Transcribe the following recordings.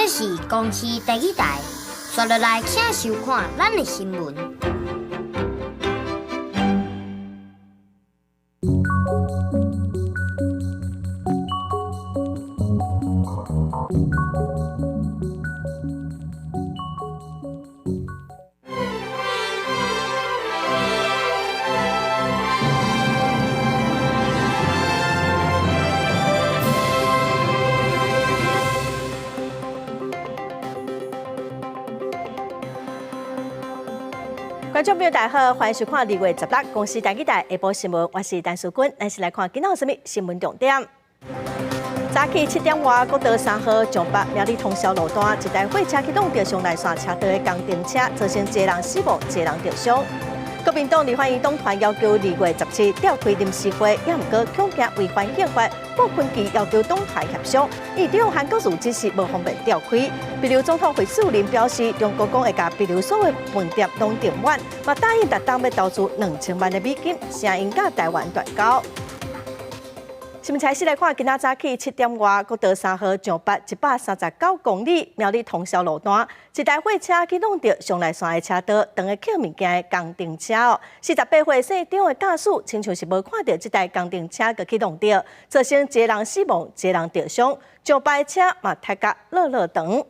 這是公視第二台，紲落來請收看咱的新聞。觀眾朋友大家好，歡迎收看2月16公視第二台下晡新聞，我是陳淑君。咱先來看今仔有啥物新聞重點。早起7點外，國道3號上北苗栗通霄路段，一台貨車去挵著雙內線車道的工程車，造成一個人死亡，一個人著傷。國民黨立法院黨團要求2月17召開臨時會，也毋過恐驚違反憲法，郭坤基要求黨團協商，伊兩韓國瑜只是無方便召開。帛琉總統惠恕仁表示，中國講會共帛琉所有飯店攏訂滿，嘛答應逐冬欲投資2000萬的美金，聲援佮台灣斷交。新聞開始來看，今仔早起7點外，國道3號上北139公里苗栗通霄路段，一台貨車去挵著雙內線的車道，當咧抾物件的工程車哦。48歲姓張的駕駛，親像是無看著這台工程車，就去挵著，造成一個人死亡，一個人著傷。上北的車嘛踢甲落落長。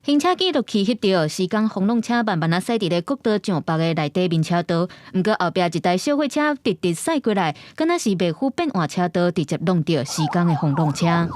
行車記錄器翕著，時光風浪車慢慢仔駛佇咧國道上北的內底面車道，毋過後壁一台小貨車直直駛過來，敢若是袂赴變換車道，直接挵著時光的風浪車。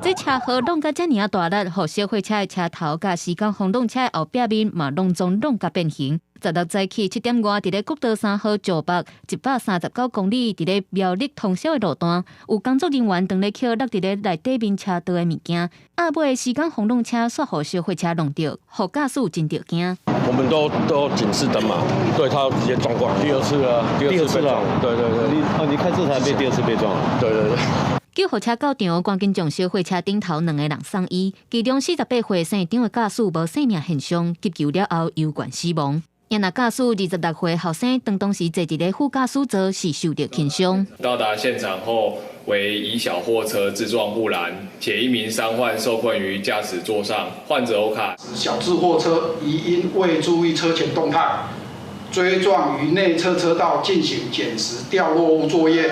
這車禍挵甲遮爾仔大力，予小貨車的車頭佮時光風浪車的後壁面嘛攏總挵甲變形。16早起7點外，佇咧國道3號上北139公里，佇咧苗栗通霄的路段，有工作人員當咧抾落佇咧內底面車道的物件，壓尾時光風浪車煞予小貨車挵著，予駕駛真著驚。我們都警示燈嘛，對他直接撞過來，第二次了，第二次了，對對對，你開這台被第二次被撞，對對對。救護車到場，趕緊將小貨車頂頭兩個人送醫，其中48歲姓張的駕駛無生命現象，急救了後猶懸死亡。若駕駛26歲後生，當時坐佇咧副駕駛座是受著輕傷。到達現場後，為以小貨車自撞護欄，且一名傷患受困於駕駛座上，患者歐卡。小智貨車疑因未注意車前動態，追撞於內側車道進行撿拾掉落物作業，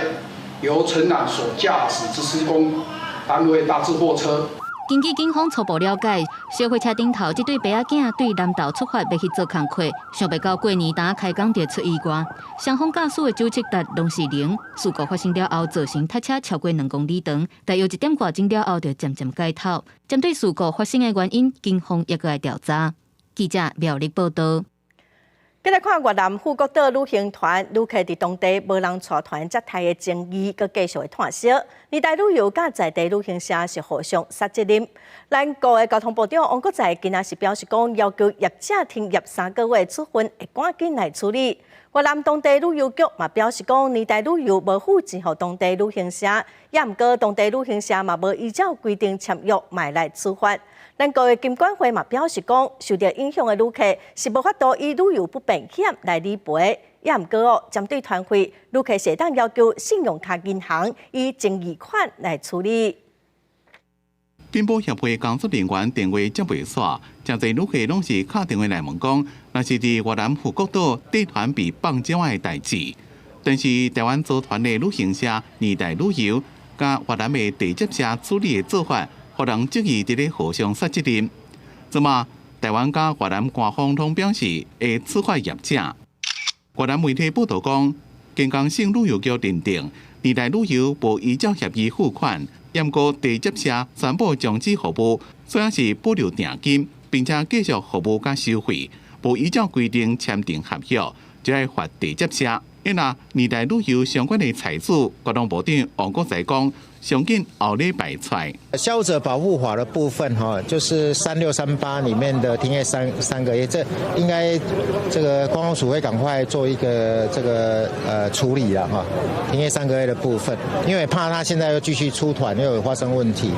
由承攬所駕駛之施工單位大智貨車。根據警方初步了解，小貨車頂頭這對爸仔囝對南投出發，欲去做工課，想袂到過年當開工就出意外。雙方駕駛的酒測值攏是零。事故發生了後，造成塞車超過2公里長，大約1點外鐘了後就漸漸解脫。針對事故發生的原因，警方猶閣來調查。記者苗栗報道。繼來看越南富國島旅行團旅客佇當地無人帶團接待的爭議，閣繼續會湠燒。年代旅遊佮在地旅行社是互相推責任。咱國的交通部長王國材今仔是表示講，要求業者停業3個月處分，會趕緊來處理。越南當地旅遊局嘛表示講，年代旅遊無付錢予當地旅行社，也毋過當地旅行社嘛無依照規定簽約，嘛會來處罰。咱國的金管會嘛表示講，受著影響的旅客是無法度以旅遊不便險來理賠，也毋過哦，針對團費，旅客是會當要求信用卡銀行以爭議款來處理。賓保協會工作人員電話接袂煞，誠濟旅客攏是敲電話來問講，若是佇越南富國島帶團被放鳥的代誌，但是台灣組團的旅行社年代旅遊佮越南的地接社處理的做法，予人質疑佇咧互相推責任。這馬台灣佮越南官方攏表示會處罰業者。越南媒體報導講，健康省旅遊局認定年代旅遊無依照協議付款，毋過地接社宣布終止服務，雖然是保留訂金，並且繼續服務佮收費，無依照規定簽訂合約，就愛罰地接社。因為年代旅遊相關的財主，交通部長王國材講，上緊後禮拜出來。消費者保護法的部分，哈，就是3638裡面的停業三個月，這應該這個觀光署會趕快做一個這個處理啦，哈，停業三個月的部分，因為怕他現在又繼續出團，又有發生問題。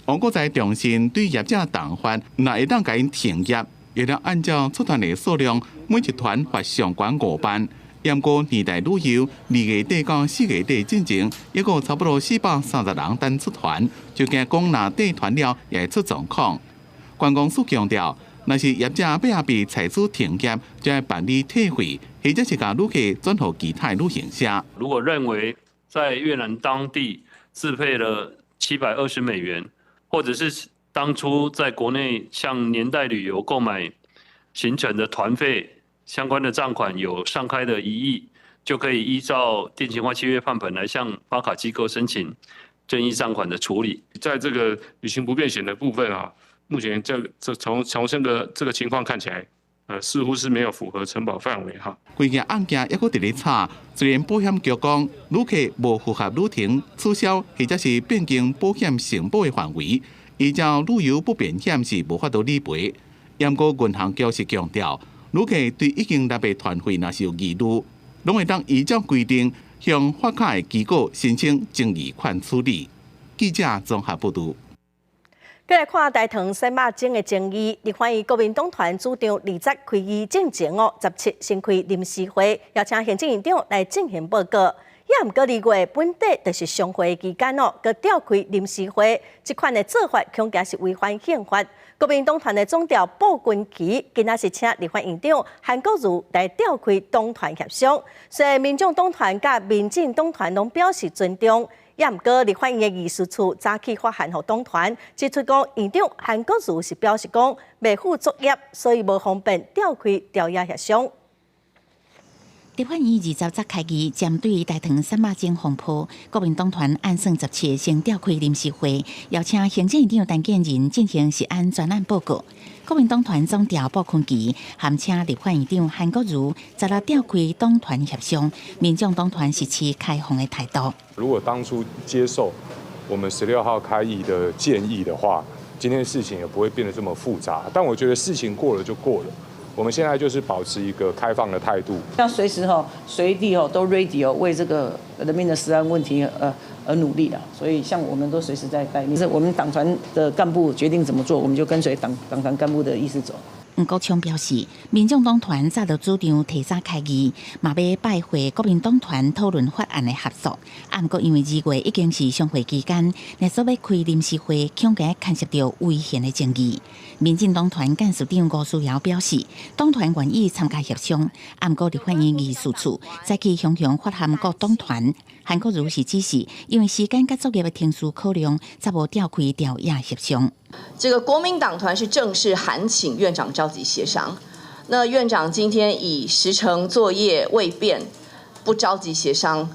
王國材重申對業者重罰，若會當共𪜶停業，會當按照出團的數量，每一團罰上懸5萬。毋過年代旅遊2月底到4月底進前，抑閣差不多430人等出團，就驚講若帶團了也會出狀況。觀光署強調，若是業者欲後被採取停業，就愛辦理退費，或者是共旅客轉予其他旅行社。如果認為在越南當地自費了720美元，或者是當初在國內向年代旅遊購買行程的團費相關的賬款有上開的疑義，就可以依照定型化契約範本來向發卡機構申請爭議賬款的處理。在這個旅行不便險的部分啊，目前這個從這個情況看起來，似乎是沒有符合承保範圍哈。規件案件猶閣佇咧查，雖然保險局講旅客無符合旅程取消或者是變更保險承保的範圍，依照旅遊不便險是無法度理賠。毋過銀行局是強調，旅客對已經納的團費若是有疑慮，攏會當依照規定向發卡的機構申請爭議款處理。記者綜合報導。閣來看大唐洗肉精的爭議，立法院國民黨團主張20開議進前哦，17先開臨時會，邀請行政院長來進行報告。也毋過2月本底就是常會期間哦，閣召開臨時會，這款的做法恐驚是違反憲法。國民黨團的總召布群奇今仔是請立法院長韓國瑜來召開黨團協商，雖然民眾黨團佮民進黨團攏表示尊重。也毋過立法院的議事處早起發函予黨團，指出講院長韓國瑜是表示講袂赴作業，所以無方便召開朝野協商。立法院20日開議，針對大唐洗肉精風波，國民黨團按算17先召開臨時會，邀請行政院長陳建仁進行食安專案報告。國民黨團總召布坤琪函請立法院長韓國瑜16召開黨團協商，民眾黨團是持開放的態度。如果當初接受我們16號開議的建議的話，今天事情也不會變得這麼複雜。但我覺得事情過了就過了。我們現在就是保持一個開放的態度，要隨時吼、隨地吼都 ready 哦，為這個人民的食安問題而努力的。所以，像我們都隨時在待命，是我們黨團的幹部決定怎麼做，我們就跟隨黨團幹部的意思走。黃國昌表示，民眾黨團早就主張提早開議，嘛欲拜會國民黨團討論法案的合作。啊，毋過因為2月已經是常會期間，若說欲開臨時會，恐驚牽涉著違憲的爭議。民進黨團幹事長吳思瑤表示，黨團願意參加協商，啊，毋過立法院議事處早起雄雄發函各黨團，韓國瑜是指示，因為時間佮作業的程序考量，才無召開朝野協商。這個國民黨團是正式函請院長召集協商，那院長今天以時程作業未便，不召集協商，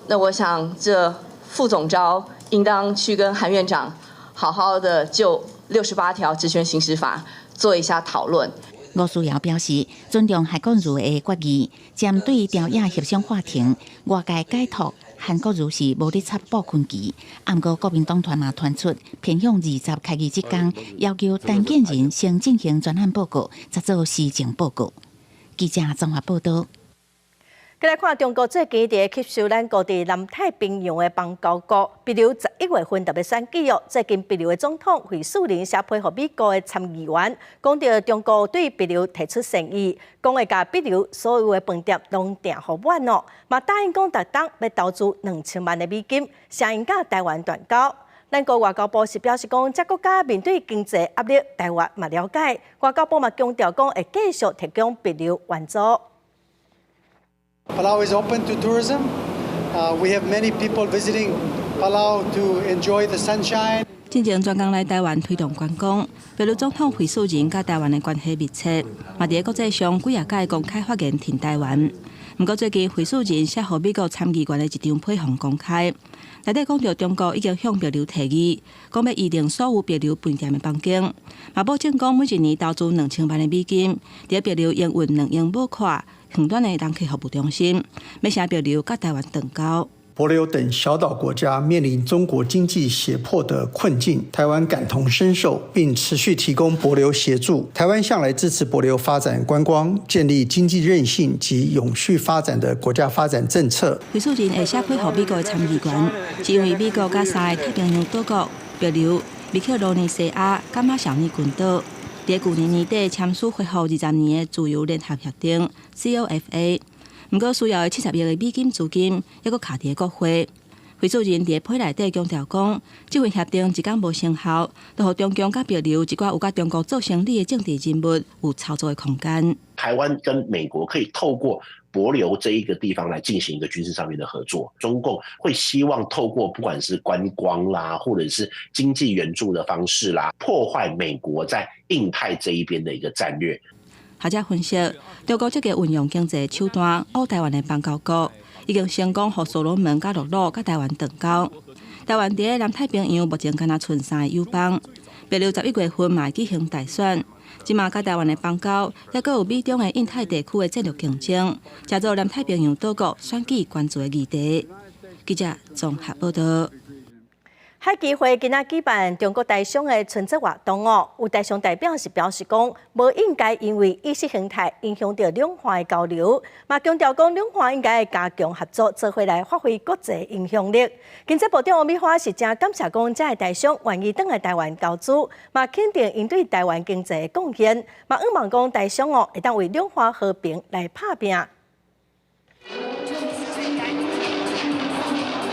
那我想這副總召應當去跟韓院長好好的就68條職權行使法做一下討論。吳思瑤表示，尊重韓國瑜的決議，針對朝野協商法庭，外界解讀韓國瑜是無咧插布坤奇，毋過國民黨團嘛傳出偏向二十開議這工，要求陳建仁先進行專案報告，再做施政報告。記者綜合報導。閣來看中國最近佇吸收咱國佇南太平洋的邦交國，帛琉11月份特別選舉哦。最近帛琉的總統惠恕仁寫批予美國的參議員，講著中國對帛琉提出善意，講會共帛琉所有的飯店攏訂予滿哦，嘛答應講逐冬欲投資2000萬的美金，聲言佮台灣斷交。咱國外交部是表示講，這國家面對經濟壓力，台灣嘛了解。外交部嘛強調講，會繼續提供帛琉援助。 Palau is open to tourism. We have many people visiting Palau to enjoy the sunshine. 進前專工來台灣推動觀光，帛琉總統惠恕仁佮台灣的關係密切，嘛佇國際上幾若擺公開發言挺台灣。毋過最近惠恕仁寫予美國參議員的一張批函公開，內底講著中國已經向帛琉提議，講欲預訂所有帛琉飯店的房間，嘛保證講每一年投資2000萬的美金，佇帛琉營運2英畝闊遠端的人客服務中心，欲聲帛琉佮台灣斷交。帛琉等小島國家面臨中國經濟脅迫的困境，台灣感同身受，並持續提供帛琉協助。台灣向來支持帛琉發展觀光、建立經濟韌性及永續發展的國家發展政策。惠恕仁會寫批予美國的參議員，是因為美國佮三个太平洋島國帛琉、密克羅尼西亞、佮馬紹爾群島，佇舊年年底簽署恢復20年的自由聯合協定（COFA）。毋過需要的70億的美金資金，猶閣卡佇國會。惠恕仁佇批內底強調講，這份協定一工無生效，就予中共佮帛琉一寡有佮中國做生理的政治人物有操作的空間。台灣跟美國可以透過帛琉這一個地方來進行一個軍事上面的合作，中共會希望透過不管是觀光啦，或者是經濟援助的方式啦，破壞美國在印太這一邊的一個戰略。學者分析，中國積極運用經濟手段，烏台灣的邦交國，已經成功予所羅門佮諾魯佮台灣斷交。台灣佇南太平洋目前敢若賰三個友邦，帛琉11月份嘛會舉行大選，這馬佮台灣的邦交，猶閣有美中的印太地區的戰略競爭，成做南太平洋島國選舉關注的議題。記者綜合報道。海基會今仔舉辦中國台商的春節活動哦，有台商代表是表示講，無應該因為意識形態影響著兩岸的交流，嘛強調講兩岸應該加強合作，做伙來發揮國際影響力。經濟部長王美花是誠感謝講，遮的台商願意轉來台灣投資，嘛肯定𪜶對台灣經濟的貢獻，嘛向望講台商哦會當為兩岸和平來拍拚。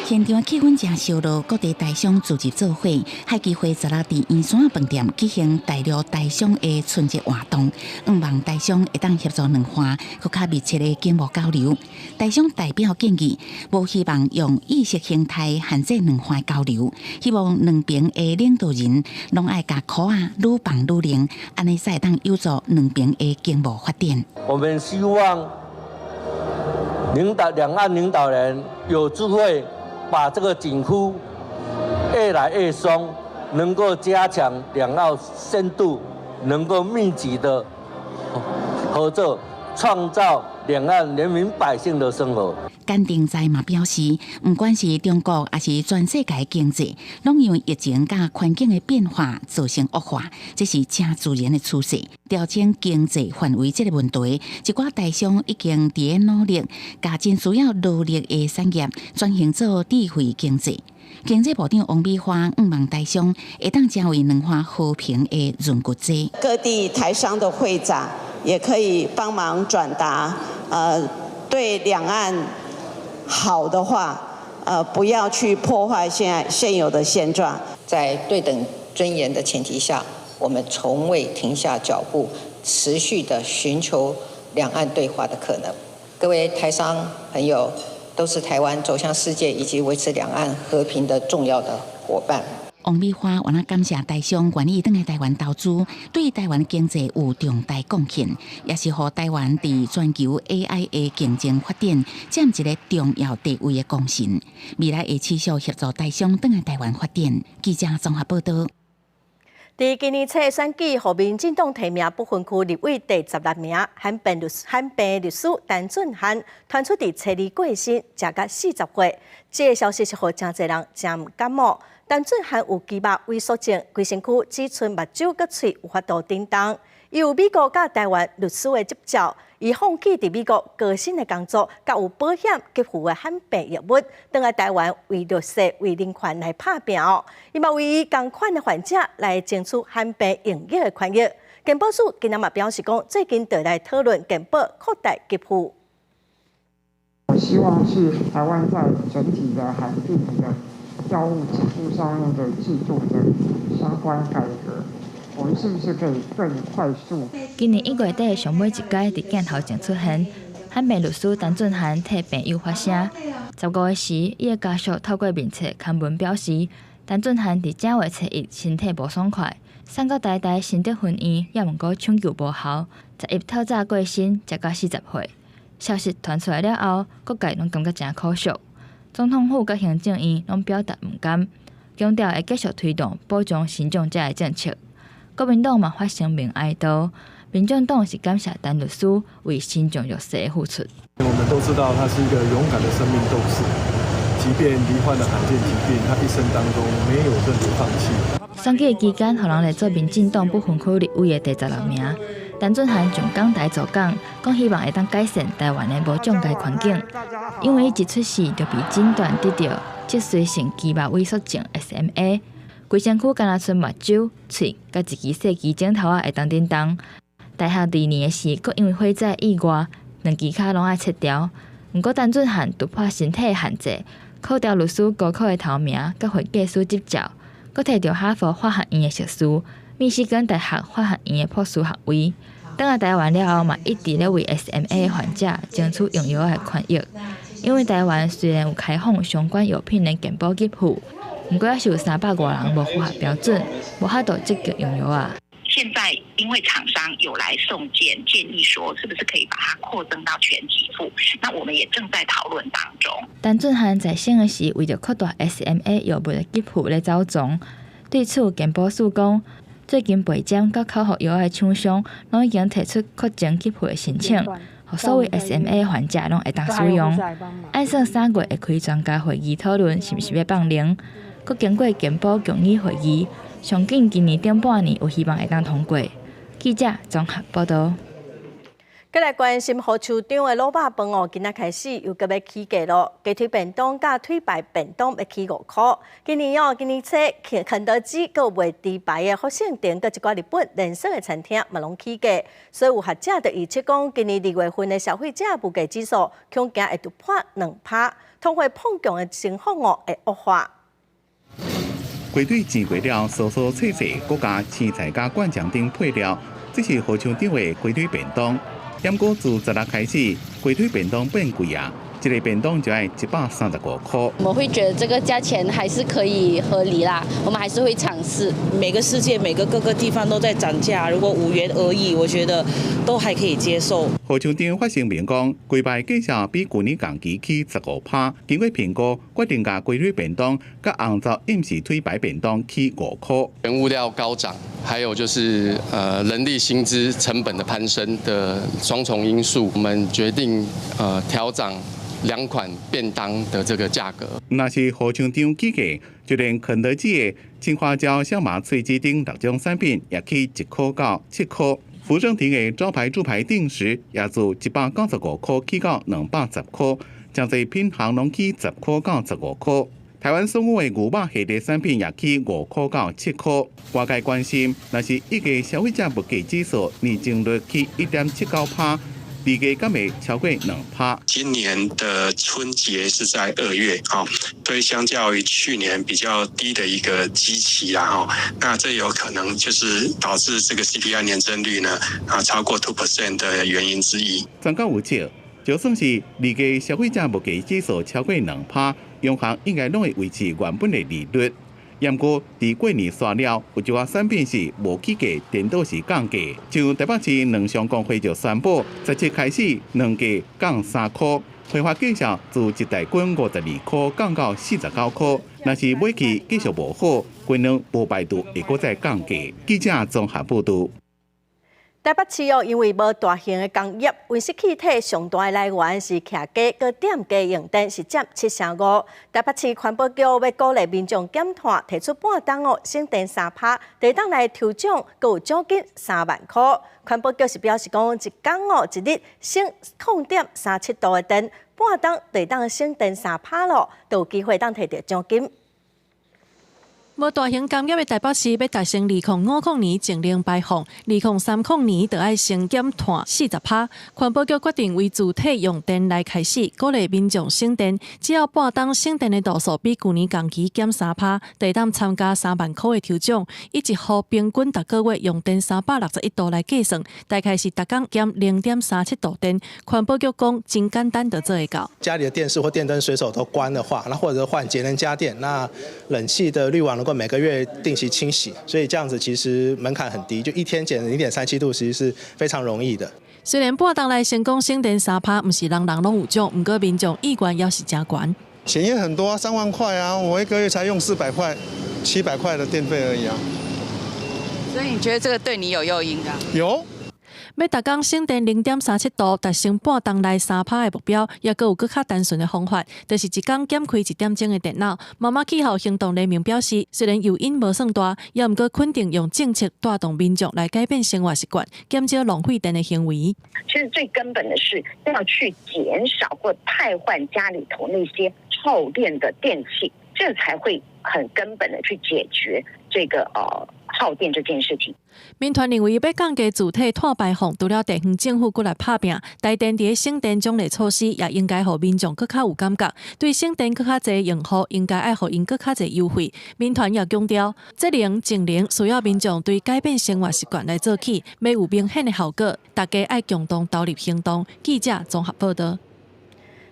現場氣氛誠燒熱，各地台商聚集做伙。海基會十六佇圓山飯店舉行大陸台商的春節活動，向望台商會當協助兩岸閣較密切的經貿交流。台商代表建議，無希望用意識形態限制兩岸交流，希望兩邊的領導人攏愛共箍仔愈綁愈緊，按呢才會當有助兩邊的經貿發展。我們希望領導兩岸領導人有智慧，把這個緊箍越來越鬆，能夠加強兩岸深度，能夠密集的合作，創造兩岸人民百姓的生活。甘定在嘛表示，毋管是中國抑是全世界經濟，攏因為疫情佮環境的變化造成惡化，這是誠自然的趨勢。調整經濟範圍這個問題，一寡台商已經佇咧努力，共真需要勞力的產業轉型做智慧經濟。經濟部長王美花向望台商會當成為兩岸和平的潤滑劑。各地台商的會長也可以幫忙轉達，對兩岸好的話，不要去破壞現有的現狀。在對等尊嚴的前提下，我們從未停下腳步，持續的尋求兩岸對話的可能。各位台商朋友，都是台灣走向世界以及維持兩岸和平的重要的夥伴。王美花原來感謝台商願意轉來台灣投資，對台灣經濟有重大貢獻，也是予台灣佇全球 AI 的競爭發展佔一个重要地位的功臣。未來會持續協助台商轉來台灣發展。記者綜合報道。佇今年初選舉，予民進黨提名不分區立委第16名，罕病律師陳俊翰傳出佇初二過身，食甲40歲。這个消息是予誠濟人誠毋甘哦。陳俊翰有肌肉萎縮症，規身軀只賰目睭佮喙有法度振動。伊有美國佮台灣律師的執照，伊放棄佇美國高薪的工作，佮有保險給付的罕病藥物，轉來台灣為弱勢、為人權來拍拚哦。伊嘛為伊仝款的患者來爭取罕病用藥的權益。健保署今仔嘛表示講，最近就來討論健保擴大給付。我希望是台灣在整體的罕病的藥物支付上面的制度的相關改革。我們是不是可以更快速？今年1月底上尾一擺佇鏡頭前出現，罕病律師陳俊翰替病友發聲。15日時，伊的家屬透過面冊刊文表示，陳俊翰佇正月初一身體無爽快，送到台大新竹分院，猶毋過搶救無效，11透早過身，食甲40歲。消息傳出來了後，各界攏感覺誠可惜。總統府佮行政院攏表達毋甘，強調會繼續推動保障身障者的政策。國民黨嘛發聲明哀悼，民眾黨是感謝陳律師為身障弱勢的付出。我們都知道他是一個勇敢的生命鬥士，即便罹患了罕見疾病，他一生當中沒有任何放棄。選舉期間，予人列做民進黨不分區立委的第16名。陳俊翰上講臺主講，講希望會當改善台灣的無障礙環境。因為伊一出世就被診斷得著脊髓性肌肉萎縮症（SMA）。規身軀干焦賰目睭、喙，佮一支細支指頭仔會當振動。大學二年的時，閣因為火災意外，兩支跤攏愛切掉。毋過陳俊翰突破身體的限制，考著律師高考的頭名，佮會計師執照，閣提著哈佛法學院的碩士、密西根大學法學院的博士學位。轉來台灣了後，嘛一直咧為 SMA 患者爭取用藥的權益。因為台灣雖然有開放相關藥品的健保給付，毋過猶是有300外人無符合標準，無法度積極用藥仔。現在因為廠商有來送件，建議說是不是可以把它擴增到全給付？那我們也正在討論當中。陳俊翰在省的時，為著擴大 SMA 藥物的給付咧走傱，對此健保署講，最近拔針佮口服藥的廠商攏已經提出擴增給付的申請，予所有 SMA 患者攏會當使用。按算3月會開專家會議討論，是毋是欲放靈，閣經過健保共議會議，上緊今年頂半年有希望會當通過。記者綜合報導。閣來關心魚市場的滷肉飯哦，今仔開始又閣欲起價囉。雞腿便當佮腿排便當欲起5箍。今年哦，今年初肯德基閣有賣豬排的福盛亭，佮一寡日本連鎖的餐廳嘛攏起價。所以有學者就預測講，今年2月份的消費者物價指數恐驚會突破2趴，通貨膨脹的情況哦會惡化。雞腿煎過了，酥酥脆脆，閣加青菜佮灌漿等配料，這是魚市場的雞腿便當。毋過自16開始，雞腿便當變貴啊！一個便當就愛135塊。我們會覺得這個價錢還是可以合理啦，我們還是會嘗試。每個世界每個各個地方都在漲價，如果5元而已，我覺得都還可以接受。魚市場發聲明講，雞排價數比舊年同期起15趴，經過評估，決定共雞腿便當佮紅糟宴席腿排便當起5塊。原物料高漲，還有就是人力薪資成本的攀升的雙重因素，我們決定調漲兩款便當的這個價格。若是魚市場起價，就連肯德基的青花椒小麻脆雞丁六種產品也起1塊到7塊。福盛亭的招牌豬排定食也自195塊起到210塊，誠濟品項攏起10塊到15塊。台灣所有的牛肉系列產品也起5塊到7塊。外界關心，若是一月消費者物價指數年增率起1.79趴。預計敢會超過2趴。今年的春節是在2月，哈，所以相較於去年比較低的一個基期啦，哈，那這有可能就是導致這個 CPI 年增率呢，啊超過 2% 的原因之一。專家預測，就算是預計消費者物價指數超過2趴，央行應該攏會維持原本的利率。毋過，佇過年煞了，有一寡產品是無起價，顛倒是降價。像台北市卵商公會就宣布，17開始卵價降3塊，批發價數自一大斤52塊降到49塊。若是買氣繼續無好，雞卵無排除會閣再降價。記者綜合報導。台北市哦，因為無大型的工業，溫室氣體上大的來源是徛家佮店家用電，是佔75%。台北市環保局欲鼓勵民眾減碳，提出半冬哦省電3趴，就會當來抽獎，閣有獎金3萬塊。環保局是表示講，一工哦一日省0.37度的電，半冬就會當省電3趴囉，就有機會當提著獎金。無大型工業的台北市，欲達成2050年淨零排放，2030年就愛先減碳40趴。環保局決定為住體用電來開始，鼓勵民眾省電。只要半冬省電的度數比舊年同期減3趴，就會當參加3萬塊的抽獎。以一戶平均逐個月用電361度來計算，大概是逐工減0.37度電。環保局講真簡單就做會到。家裡的電視或電燈隨手都關的話，那或者換節能家電，那冷氣的濾網能夠每個月定期清洗，所以這樣子其實門檻很低，就一天減0.37度，其實是非常容易的。雖然半冬來成功省電3趴，毋是人人攏有獎，毋過民眾意願猶是誠懸。錢也很多啊，3萬塊啊，我一個月才用400塊、700塊的電費而已啊。所以你覺得這個對你有誘因啊？有。欲逐工省電0.37度，達成半冬內3趴的目標，猶閣有閣較單純的方法，就是一工減開一點鐘的電腦。媽媽氣候行動聯盟表示，雖然誘因無算大，猶毋過肯定用政策帶動民眾來改變生活習慣，減少浪費電的行為。其實最根本的是要去減少或汰換家裡頭那些耗電的電器，這才會很根本的去解決這個。耗電這件事情。民團認為欲降低主體碳排放，除了地方政府閣來拍拚，台電佇咧省電獎勵措施也應該予民眾閣較有感覺，對省電閣較濟用戶應該愛予𪜶閣較濟優惠。民團也強調，節能節能需要民眾對改變生活習慣來做起，欲有明顯的效果，大家愛共同投入行動。記者綜合報道。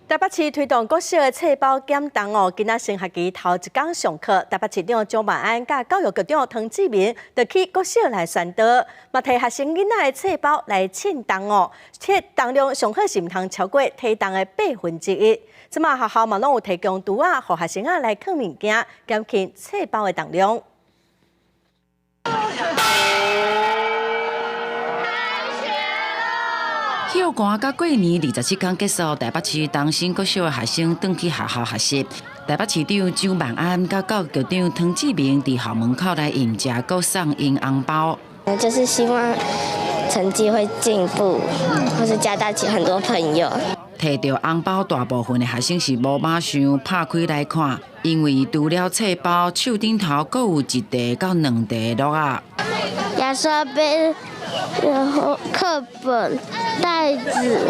台北市推動國小的冊包減重哦，今仔新學期頭一工上課，台北市長蔣萬安佮教育局長湯志明就去國小來宣導，嘛提學生囡仔的冊包來稱重哦，體重量上好是毋通超過體重的1/8。這馬學校嘛攏有提供櫥仔，予學生仔來囥物件，減輕冊包的重量。休寒佮過年27天結束，台北市東新國小的學生轉去學校學習。台北市長蔣萬安佮教育局長湯志明佇校門口來迎接，閣送𪜶紅包。就是希望成績會進步，或是交到很多朋友。提著紅包，大部分的學生是無馬上拍開來看，因為除了冊包，手頂頭閣有一袋到兩袋橐仔。牙刷杯，然後課本、袋子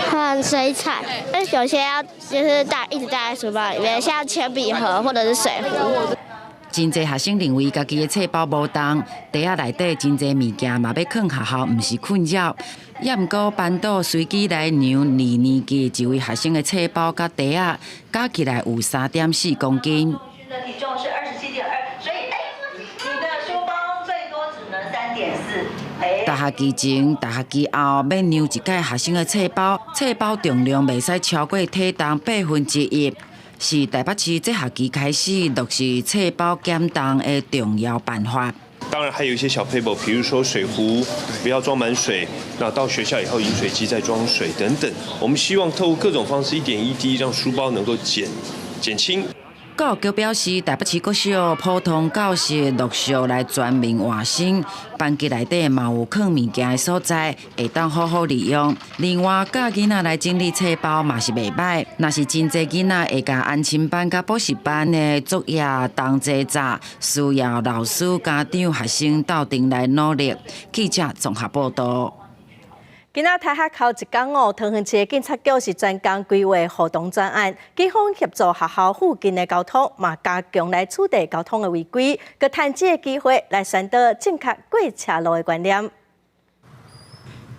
和水彩，但有些要就是帶一直帶在書包裡面，像鉛筆盒或者是水壺。真濟學生認為家己的冊包無重，袋仔內底真濟物件嘛欲囥學校，毋是困擾。也毋過班導隨機來量二年級一位學生的冊包佮袋仔，加起來有3.4公斤。體重是27.2，所以你的書包最多只能3.4。大學期前、大學期後，欲量一屆學生的冊包，冊包重量袂使超過體重1/8。是台北市這學期開始落實冊包減重的重要辦法。當然還有一些小撇步，比如說水壺不要裝滿水，那到學校以後飲水機再裝水等等。我們希望透過各種方式，一點一滴，讓書包能夠減輕。教育局表示，台北市國小普通教室陸續來全面換新，班級內底嘛有囥物件的所在，會當好好利用。另外，教囡仔來整理冊包嘛是袂䆀，若是真濟囡仔會共安親班佮補習班的作業同齊紮，需要老師、家長、學生鬥陣來努力。記者綜合報道。今仔開學頭一工哦，桃園市的警察局是專工規劃護同專案，警方協助學校附近的交通，嘛加強來處理交通的違規，閣趁這個機會來宣導正確過車路的觀念。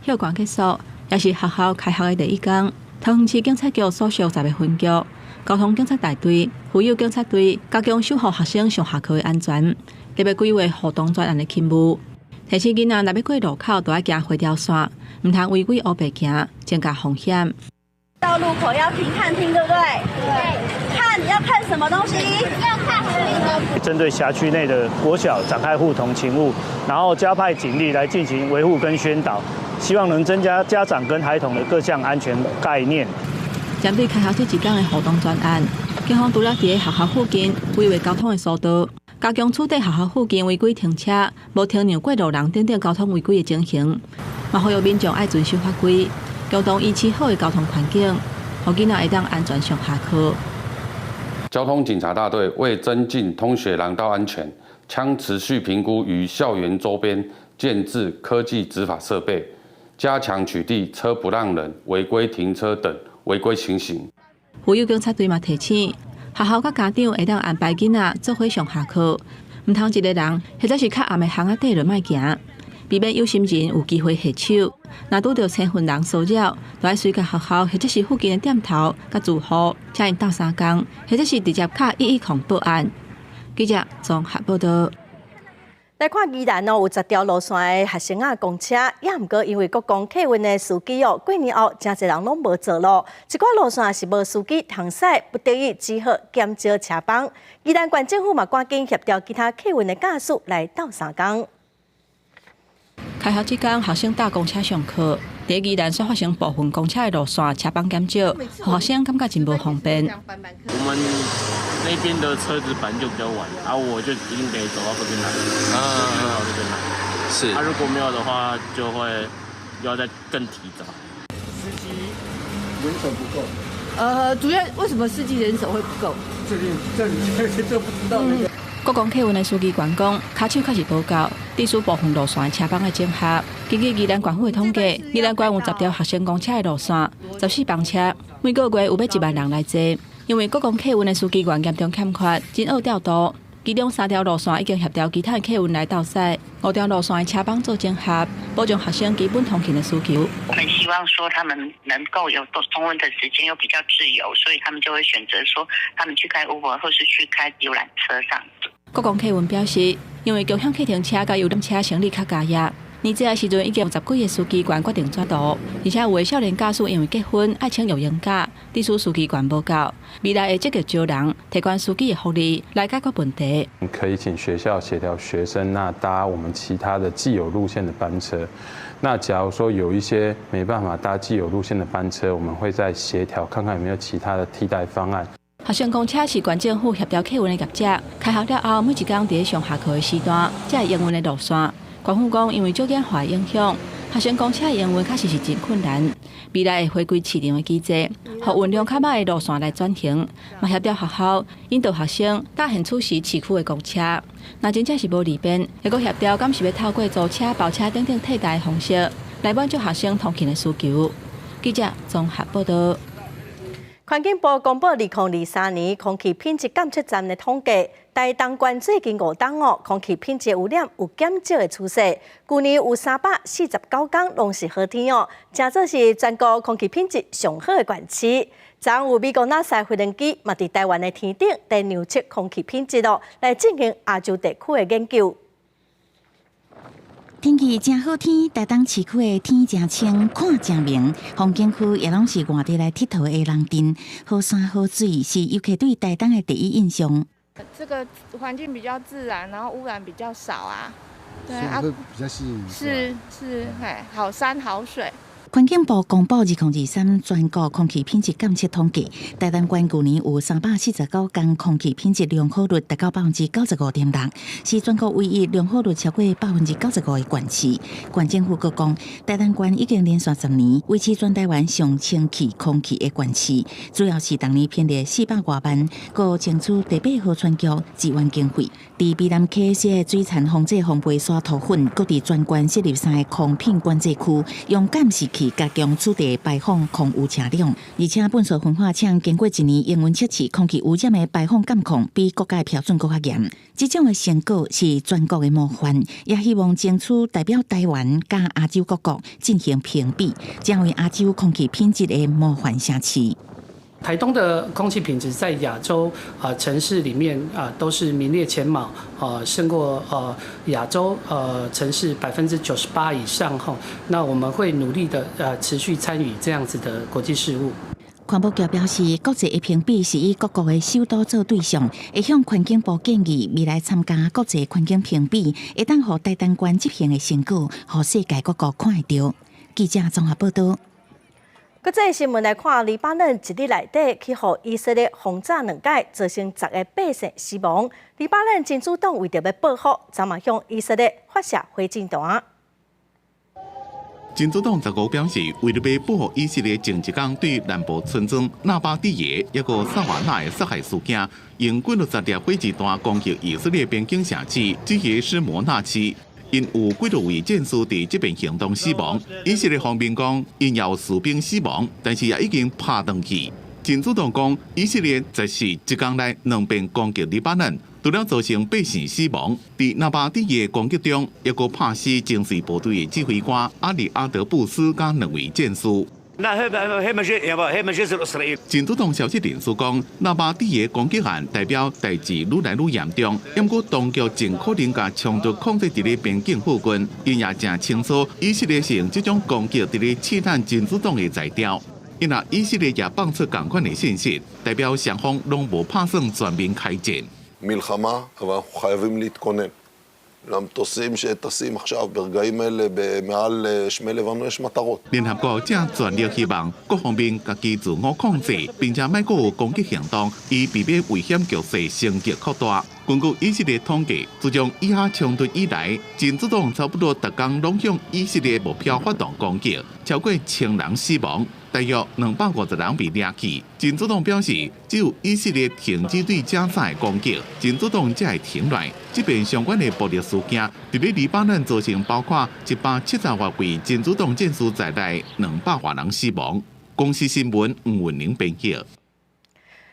休寒結束，也是學校開學的第一工。桃園市警察局所屬10個分局、交通警察大隊、婦幼警察隊加強守護學生上下課的安全，特別規劃護同專案的勤務。提醒囡仔若欲過路口，就愛行回條線，毋通違規烏白行，增加風險。到路口要停看聽，對不對？對。看要看什麼東西？要看紅綠燈。針對轄區內的國小展開護童勤務，然後加派警力來進行維護跟宣導，希望能增加家長跟孩童的各項安全概念。針對開學這一天的護同專案，警方除了佇學校附近規劃交通的疏導，加強處理學校附近違規停車、無停讓過路人等等交通違規的情形，嘛呼籲民眾愛遵守法規，共同維持好的交通環境，予囡仔會當安全上下課。交通警察大隊為增進通學廊道安全，將持續評估於校園周邊建置科技執法設備，加強取締車不讓人、違規停車等違規情形。婦幼警察隊嘛提醒，學校佮家長會當安排囡仔做伙上下課，毋通一个人或者是較暗的巷仔底就莫行，避免有心人有機會下手。若拄著身份人騷擾，就愛隨共學校或者是附近的店頭佮住戶，請𪜶鬥相共，或者是直接敲110報案。記者綜合報道。來看宜蘭哦，有10條路線的學生仔公車，也毋過因為國光客運的司機哦，過年後誠濟人攏無做咯，一寡路線是無司機通駛，不得已只好減少車班。宜蘭縣政府嘛，趕緊協調其他客運的駕駛來鬥相共。開學這工，學生搭公車上課，佇宜蘭煞發生部分公車的路線車班減少，予學生感覺真無方便。我們那邊的車子本來就比較晚，啊，我就一定得走到這邊來，到這邊來。是。啊，如果沒有的話，就會又要再更提早。司機人手不夠。主要為什麼司機人手會不夠？這裡這不知道那個。國光客運的司機員講，跤手確實無夠，致使部分路線的車班愛整合。根據宜蘭縣府的統計，宜蘭縣有10條學生公車的路線，14班車，每個月有欲1萬人來坐。因為國光客運的司機員嚴重欠缺，真惡調度。其中三條路線已經協調其他的客運來鬥駛，五條路線的車班做整合，保障學生基本通勤的需求。我們希望說他們能夠有多通運的時間，又比較自由，所以他們就會選擇說他們去開 Uber 或是去開遊覽車上。國光客運表示，因為共享計程車佮遊覽車生理較加壓，年底的時陣已經有10幾个司機員決定轉途，而且有的少年駕駛因為結婚愛請育嬰假，致使司機員無夠。未來會積極招人，提懸司機的福利來解決問題。可以請學校協調學生，那搭我們其他的既有路線的班車。那假如說有一些沒辦法搭既有路線的班車，我們會再協調看看有沒有其他的替代方案。學生公車是縣政府協調客運的業者，開學了後，每一工佇咧上下課的時段，才會營運的路線。縣府講，因為少子化的影響，學生公車營運確實是真困難。未來會回歸市場的機制，予運量較慢的路線來轉型，嘛協調學校引導學生搭現此時市區的公車。若真正是無利便，會閣協調，敢是欲透過租車、包車等等替代的方式，來滿足學生通勤的需求。記者綜合報道。環境部公布2023年空氣品質監測站的統計，台東縣最近5冬哦，空氣品質污染有減少的趨勢。舊年有349工攏是好天哦，誠做是全國空氣品質上好的縣市。昨昏有美國 NASA 飛行機嘛，佇台灣的天頂來量測空氣品質哦，來進行亞洲地區的研究。天氣真好天，台東市區的天誠清，看誠明。風景區也攏是外地來𨑨迌的人陣，好山好水是遊客對台東的第一印象。這個環境比較自然，然後污染比較少啊，對啊，比較吸引。是是，嘿，好山好水。環境部公布2023全國空氣品質監測統計，台東縣舊年有349工空氣品質良好率達到95.6%，是全國唯一良好率超過95%的縣市。縣政府閣講，台東縣已經連續10年維持全台灣上清氣空氣的縣市，主要是逐年編列400外萬，閣爭取第八號船局支援經費。佇卑南溪設水田防治防飛沙塗粉，閣佇全縣設立三个空品管制區，用監視器加強取締排放空污車輛，而且糞埽焚化廠經過一年營運測試，空氣污染的排放監控比國家標準閣較嚴。這種的成果是全國的模範，也希望爭取代表台灣佮亞洲各國進行評比，成為亞洲空氣品質的模範城市。台東的空氣品質在亞洲啊城市裡面啊都是名列前茅，啊勝過亞洲城市98%以上吼。那我們會努力的持續參與這樣子的國際事務。環保局表示，國際的評比是以各國的首都做對象，會向環境部建議未來參加國際環境評比，會當予台東縣執行的成果，予世界各國看會著。記者綜合報道。國際新聞來看，黎巴嫩一日內底去予以色列轟炸兩擺，造成10个百姓死亡。黎巴嫩真主黨為著欲報復，昨嘛向以色列發射火箭彈。真主黨15表示，為著欲報復以色列前一工對南部村莊納巴蒂耶抑閣薩瓦納的殺害事件，用幾落十粒火箭彈攻擊以色列邊境城市基耶斯摩納市。𪜶有幾落位戰士佇這遍行動死亡。以色列方面講，𪜶也有士兵死亡，但是也已經拍轉去。真主黨講，以色列14一工內兩遍攻擊黎巴嫩，除了造成百姓死亡，佇納巴蒂耶攻擊中，抑閣拍死精銳部隊的指揮官阿里阿德布斯佮兩位戰士。真主黨消息人士講，納巴蒂耶攻擊案代表代誌愈來愈嚴重，毋過當局盡可能共衝突控制佇咧邊境附近，𪜶也誠清楚，以色列是用這種攻擊佇咧試探真主黨的才調。因為以色列也放出仝款的信息，代表雙方攏無拍算全面開戰。 מלחמה, אבל אנחנו חייבים להתכונן. למטוסים שטסים עכשיו ברגעים אלה מעל שמי לבנון יש מטרות. 聯合國正全力希望各方面家己自我控制，並且莫閣有攻擊行動，以避免危險局勢升級擴大。根據以色列統計，自從以哈衝突以來，真主黨差不多逐工攏向以色列目標發動攻擊，超過1000人死亡。大約250人被掠去。真主黨表示，只有以色列停止對加沙的攻擊，真主黨才會停落來。這邊相關的暴力事件，佇咧黎巴嫩造成包括170多位真主黨戰士在內200外人死亡。公視新聞吳文玲編輯。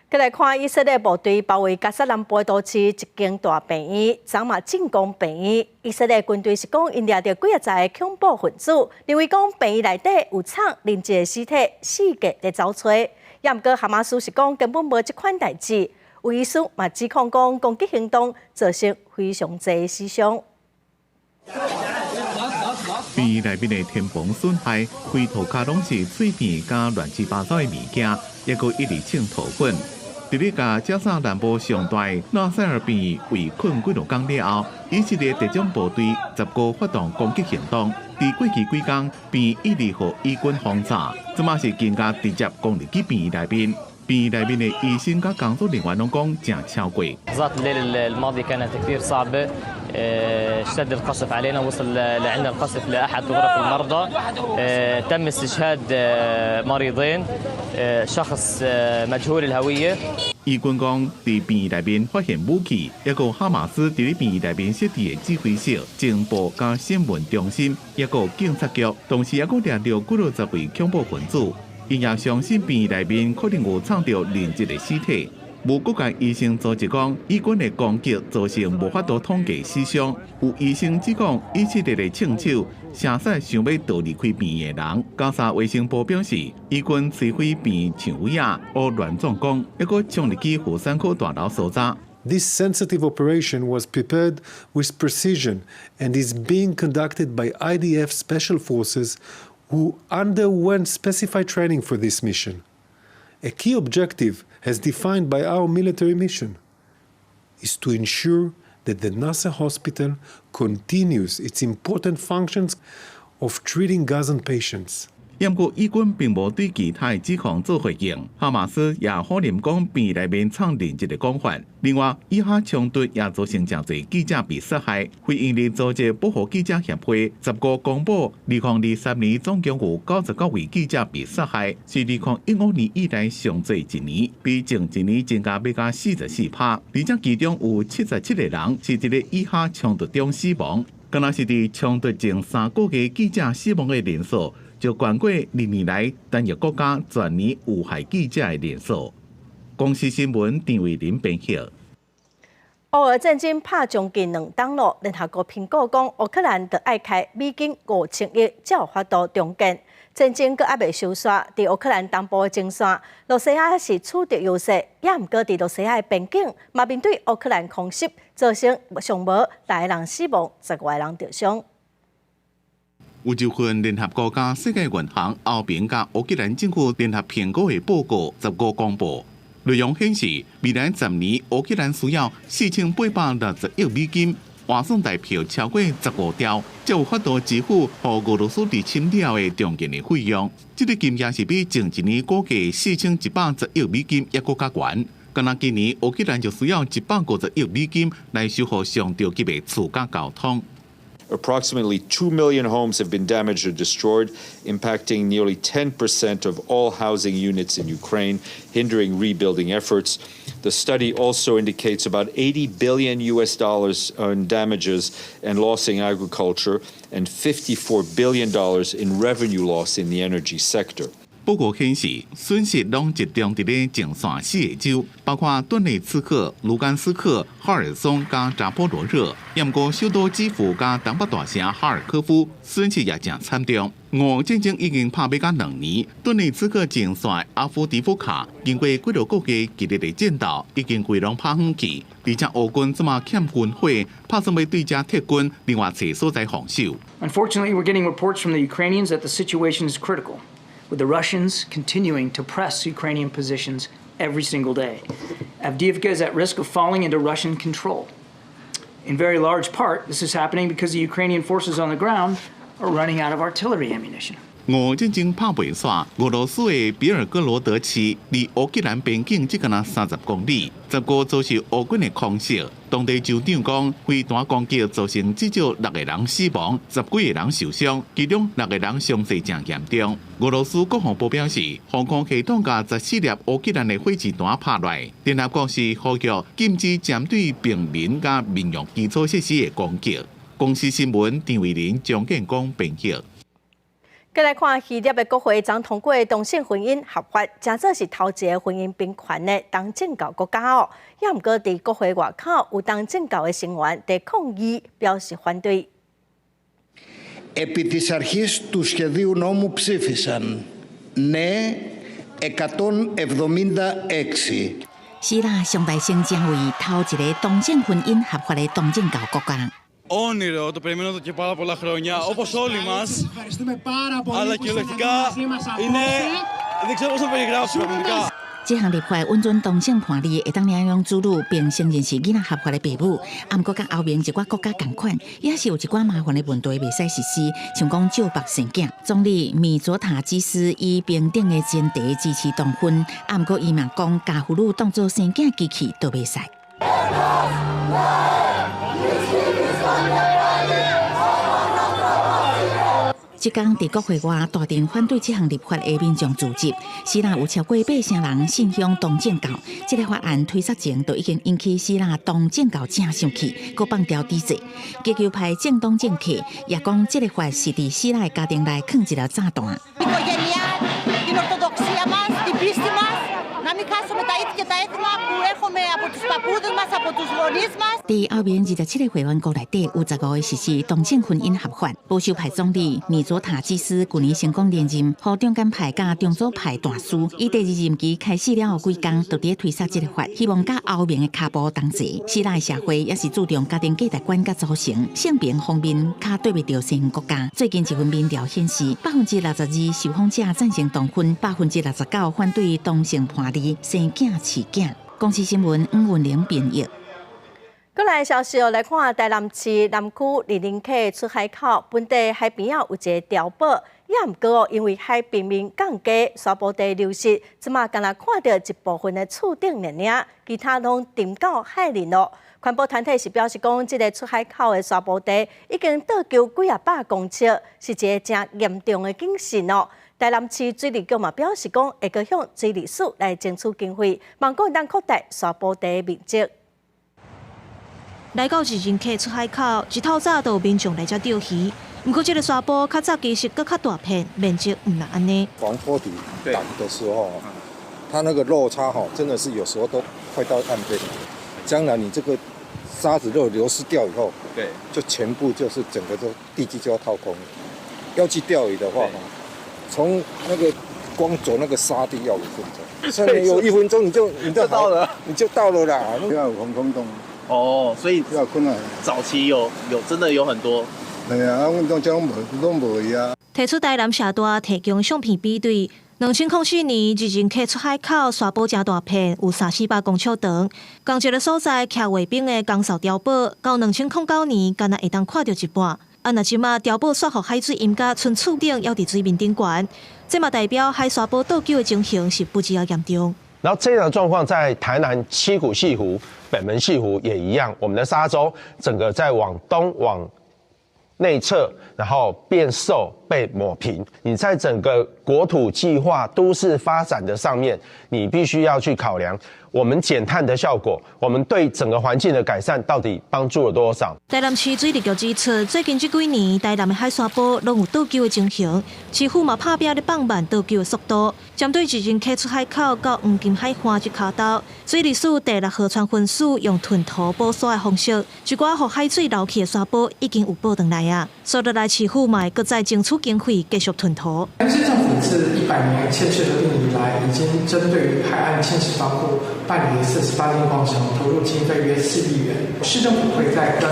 閣來看以色列部隊包圍加薩南部的都市一間大病院，昨嘛進攻病院。以色列軍隊是講，𪜶掠著幾仔十个恐怖分子，認為講病院內底有藏人質的屍體，四界佇走揣。也毋過哈馬斯是講根本無這款代誌。有醫師嘛指控講攻擊行動造成非常濟死傷。病院內面的天棚損壞，規塗跤攏是碎片佮亂七八糟的物件，抑閣一直衝塗粉。佇咧共加薩南部上大納賽爾病院圍困幾落工了後，以色列特種部隊15發動攻擊行動，佇過去幾工，病院一直予以軍轟炸，這馬是更加直接攻入去病院內面。病院內面的醫生佮工作人員攏講誠超過。 لحظات الليل الماضي كانت كثير صعبة اشتد القصف علينا وصل لعندنا القصف لأحد غرف المرضى تم استشهاد مريضين شخص مجهول الهوية。以軍講，佇病院內面發現武器，抑閣哈馬斯佇咧病院內面設置的指揮室、情報佮新聞中心，抑閣警察局，同時抑閣掠著幾落十位恐怖分子。𪜶也相信病院內面可能有藏著人質的屍體。無國界醫生組織講，以軍的攻擊造成無法度統計死傷。有醫生指講，以色列的槍手射殺想欲逃離開病院的人。加沙衛生部表示，以軍摧毀病院牆圍仔，烏亂撞光，抑閣衝入去婦產科大樓搜查。 This sensitive operation was prepared with precision and is being conducted by IDF special forces who underwent specified training for this mission. A key objective, as defined by our military mission, is to ensure that the Nasser Hospital continues its important functions of treating Gazan patients. 毋過以軍並無對其他的指控做回應。哈馬斯也否認講病院內面藏人質的講法。另外，以哈衝突也造成誠濟記者被殺害。非營利組織保護記者協會15公布，2023年總共有99位記者被殺害，是2015年以來上濟一年，比前一年增加欲加44%。而且其中有77個人是佇咧以哈衝突中死亡，敢若是佇衝突前3個月記者死亡的人數，就懸過歷年來單一國家全年遇害記者的人數。公視新聞陳慧琳編譯。烏俄戰爭拍將近2冬咯，聯合國評估講，烏克蘭著愛開美金5000億，才有法度重建。戰爭閣猶未收煞，佇烏克蘭東部的前線，羅西亞是取得優勢，也毋過佇羅西亞的邊境，嘛面對烏克蘭空襲，造成上無六个人死亡，10外人著傷。有一份聯合國佮世界銀行、歐盟佮烏克蘭政府聯合評估的報告，15公布，內容顯示，未來10年烏克蘭需要4860億美金，換算台幣超過15兆，才有法度支付予俄羅斯入侵了後的重建的費用。這個金額是比前一年估計4110億美金猶閣較懸。敢若今年烏克蘭就需要150億美金來修復上著急的厝佮交通。 Approximately 2 million homes have been damaged or destroyed, impacting nearly 10% of all housing units in Ukraine, hindering rebuilding efforts. The study also indicates about 80 billion US dollars in damages and loss in agriculture and $54 billion in revenue loss in the energy sector. 報告顯示，損失攏集中佇咧前線四個州，包括頓涅茨克、盧甘斯克、哈爾松佮扎波羅熱。毋過首都基輔佮東北大城哈爾科夫損失也誠慘重。俄烏戰爭已經拍欲甲2年，頓涅茨克前線阿夫迪夫卡經過幾落個月激烈的戰鬥，已經規攏拍遠去。而且烏軍這馬欠軍火，拍算欲對遮撤軍，另外揣所在防守。 Unfortunately, we're getting reports from the Ukrainians that the situation is critical, with the Russians continuing to press Ukrainian positions every single day. Avdiivka is at risk of falling into Russian control. In very large part, this is happening because the Ukrainian forces on the ground are running out of artillery ammunition. 俄戰爭拍袂煞，俄羅斯的別爾哥羅德市離烏克蘭邊境只敢若30公里，15遭受烏軍的空襲。當地州長講，飛彈攻擊造成至少六個人死亡，十幾個人受傷，其中六個人傷勢誠嚴重。俄羅斯國防部表示，防空系統共14粒烏克蘭的火箭彈拍落來。聯合國是呼籲禁止針對平民佮民用基礎設施的攻擊。公視新聞陳慧琳、張建光編譯。閣來看希臘的國會昨通過同性婚姻合法，成做是頭一个婚姻平權的東正教國家哦。也毋過佇國會外口有東正教的成員佇抗議，表示反對。 Επί της αρχής του σχεδίου νόμου ψήφισαν ναι 176。希臘上代先成為頭一个同性婚姻合法的東正教國家。 Όνειρο, το περιμένω εδώ και πάρα πολλά χρόνια, όπως όλοι μας. Ευχαριστούμε πάρα πολύ Αλλά που ήσασταν κυριολεκτικά μαζί μας είναι. απόψε. Δεν ξέρω πώς να περιγράψω πραγματικά. 這項立法允准同性伴侶會當領養子女，並承認是囡仔合法的爸母。啊，毋過佮歐盟一寡國家仝款，也是有一寡麻煩的問題袂使實施，像講借腹生囝。總理米佐塔基斯以平等的前提支持同婚，啊，毋過伊嘛講，共婦女當做生囝機器都袂使。這工佇國會外大陣反對這項立法的民眾聚集，希臘有超過八成人信仰東正教。這个法案推捒前，就已經引起希臘東正教誠生氣，閣放調抵制。極右派政黨政客也講，這个法是佇希臘家庭內囥一粒炸彈。佇歐盟27个會員國內底，有15个實施同性婚姻合法。保守派總理米佐塔基斯舊年成功連任，予中間派佮中左派大輸。伊第二任期開始了後幾工，就佇咧推捒這个法，希望佮歐盟的跤步同齊。希臘社會也是注重家庭價值觀佮組成，性平方面較對袂著西方國家。最近一份民調顯示，62%受訪者贊成同婚，69%反對同性伴侶生囝飼囝。公視新聞黃文玲編譯。閣來消息哦，來看台南市南區二林溪出海口，本地海邊仔有一个碉堡，也毋過哦，因為海平面降低，沙坡地流失，這馬干焦看著一部分的厝頂爾爾，其他攏沉到海裡咯。環保團體是表示講，這个出海口的沙坡地已經倒勼幾仔百公尺，是一个誠嚴重的警訊哦。台南市水利局嘛表示講，會閣向水利署來爭取經費，望講會當擴大沙坡地的面積。來到二林溪出海口，一透早就有民眾來遮釣魚。毋過，這个沙坡較早其實閣較大片，面積毋若按呢。防波堤擋的時候，它那個落差哈，真的是有時候都快到岸邊。將來你這個沙子如果流失掉以後，就全部就是整個都地基就要掏空。要去釣魚的話，從那個光走那個沙地要5分鐘，上面有1分鐘你就到了，你就到了啦。要有防空洞。哦，所以要困難。早期有真的有很多。對啊，阮當遮攏無攏無去啊。提出台南社大提供相片比對，2004年二林溪出海口沙坡誠大片，有三四百公尺長。仝一个所在徛衛兵的江掃碉堡，到2009年干焦會當看著一半。啊，若這馬碉堡煞予海水淹甲，賰厝頂猶佇水面頂懸，這嘛代表海沙坡倒勼的情形是不只仔嚴重。然後這樣的狀況在台南七股潟湖、北門潟湖也一樣，我們的沙洲整個在往東往內側，然後變瘦被抹平。你在整個國土計劃、都市發展的上面，你必須要去考量我們減碳的效果，我們對整個環境的改善到底幫助了多少？台南市水利局指出，最近這幾年台南的海沙坡攏有倒勼的情形，市府嘛拍拚咧放慢倒勼的速度。針對二林溪出海口到黃金海岸這跤道，水利署第六河川分署用囤土補沙的方式，一寡予海水流去的沙坡已經有補轉來啊。所以來市府嘛會閣再爭取經費繼續囤土。台南市政府自100年縣市合併以來，已經針對於海岸侵蝕防護辦理了48件工程，投入經費約4億元。市政府會再跟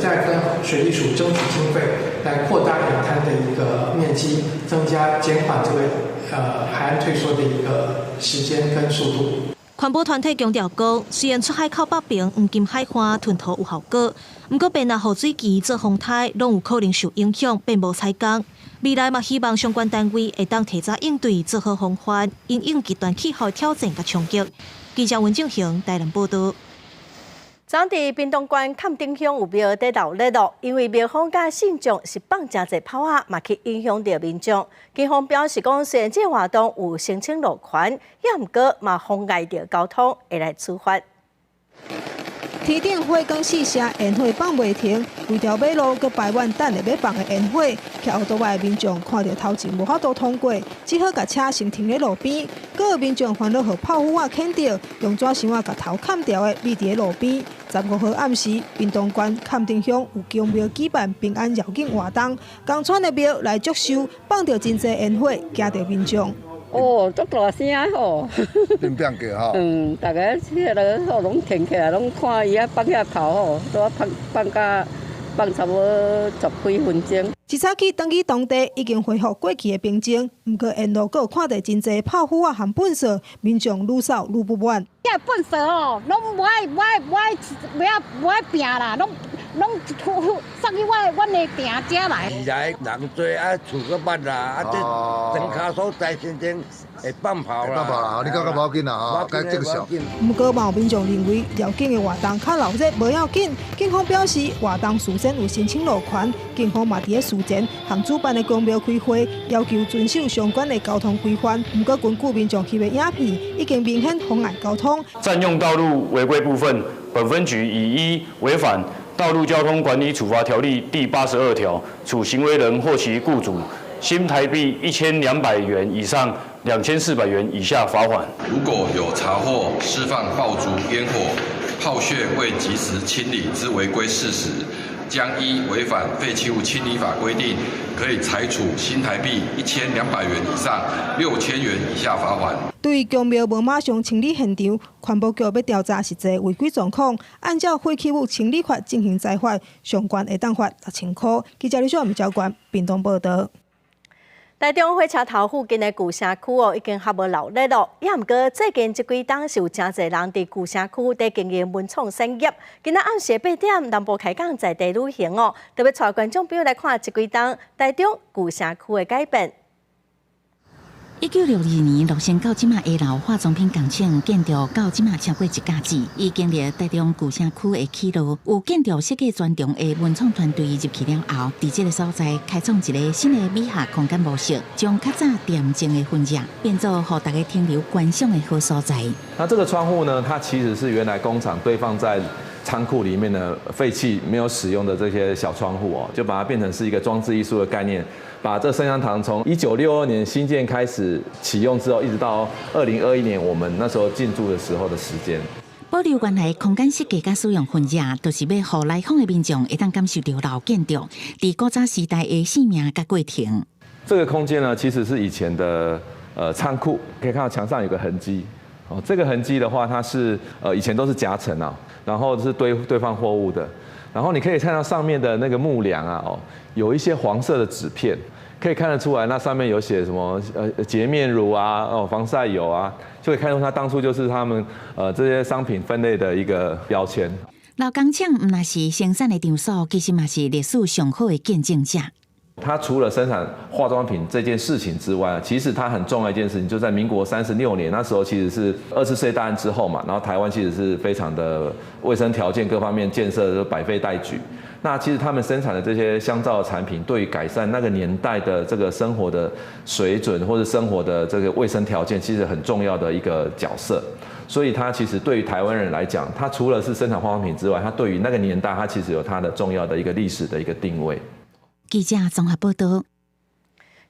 再跟水利署爭取經費，來擴大養灘的一個面積，增加減緩這個海岸退縮的一個時間跟速度。環保團體強調講，雖然出海口北爿黃金海岸囤土有效果，毋過變若雨水期做風颱，攏有可能受影響，變無採工。未來嘛希望相關單位會當提早應對，做好防範，因應極端氣候挑戰佮衝擊。記者溫正雄台南報導。昨佇屏東縣崁頂鄉有廟佇鬧熱咯，因為廟方佮信眾是放誠濟炮仔，嘛去影響著民眾。警方表示講，雖然這個活動有申請路權，也毋過嘛妨礙著交通，會來處罰。天頂火光四射，煙火放袂停，規條馬路閣排滿等著欲放的煙火，騎歐多擺的民眾看著頭前無法度通過，只好共車先停佇路邊。閣有民眾煩惱予炮灰仔牽著，用紙箱仔共頭崁牢的覕佇咧路邊。15號暗時，屏東縣崁頂鄉有宮廟舉辦平安繞境活動，仝款的廟來祝壽，放著真濟煙火，驚著民眾。哦，足大聲吼！變變叫吼。嗯，逐家迄个吼攏停起來，攏看伊遐放遐炮吼，都放放甲放差不多十幾分鐘。一早起轉去當地已經恢復過去的平靜，毋過沿路閣有看著真濟炮灰仔和糞埽，民眾愈掃愈不滿。這糞埽哦，攏無愛無愛無愛無愛無愛拚啦，攏攏送去阮的埕遮來。二來人濟啊，厝閣捌啦，啊這莊跤所在先前會放炮啦。放炮啦，你感覺無要緊啦吼，該正常。毋過嘛有民眾認為繞境的活動較鬧熱無要緊，警方表示活動事先有申請路權，警方嘛佇咧事前向主辦的宮廟開會，要求遵守相關的交通規範。毋過根據民眾翕的影片，已經明顯妨礙交通。佔用道路違規部分，本分局以依違反道路交通管理處罰條例第82條，處行為人或其雇主新台幣1200元以上2400元以下罰款。如果有查獲施放爆竹、煙火、炮屑未及時清理之違規事實，將依違反廢棄物清理法規定，可以裁處新台幣1200元以上6000元以下罰款。對於宮廟無馬上清理現場，環保局欲調查實際違規狀況，按照廢棄物清理法進行裁罰，上懸會當罰6000塊。記者李小吳交關屏東報導。台中火車頭附近的舊城區哦，已經較無鬧熱咯。也毋過最近這幾冬是有誠濟人佇舊城區佇經營文創產業。今仔暗時8點，南部開港在地旅行哦，特別帶觀眾朋友來看這幾冬台中舊城區的改變。1962年落成到這馬下樓化妝品工廠建築到這馬超過一甲子，伊經歷台中舊城區的起落，有建築設計專長的文創團隊入去了後，佇這个所在開創一个新的美學空間模式，將較早恬靜的氛圍變做予大家停留觀賞的好所在。那這個窗戶呢，它其實是原來工廠堆放在倉庫裡面的廢棄沒有使用的這些小窗戶哦，就把它變成是一個裝置藝術的概念。把這生香堂從1962年新建開始啟用之後，一直到2021年我們那時候進駐的時候的時間。保留原來空間設計佮使用痕跡，就是欲予來訪的民眾會當感受著老建築佇古早時代的生命佮過程。這個空間呢，其實是以前的倉庫，可以看到牆上有個痕跡。哦，這個痕跡的話，它是以前都是夾層啊，然後是堆放貨物的。然後你可以看到上面的那個木梁啊，哦，有一些黃色的紙片，可以看得出來，那上面有寫什麼潔面乳啊，哦，防曬油啊，就可以看出它當初就是他們這些商品分類的一個標籤。老工廠毋但是生產的場所，其實嘛是歷史上好的見證者。它除了生產化妝品這件事情之外，其實它很重要一件事情，就在民國36年那時候，其實是二次世界大戰之後嘛，然後台灣其實是非常的衛生條件各方面建設都百廢待舉。那其實他們生產的這些香皂的產品，對於改善那個年代的這個生活的水準或者生活的這個衛生條件，其實很重要的一個角色。所以它其實對於台灣人來講，它除了是生產化妝品之外，它對於那個年代，它其實有它的重要的一個歷史的一個定位。記者綜合報導。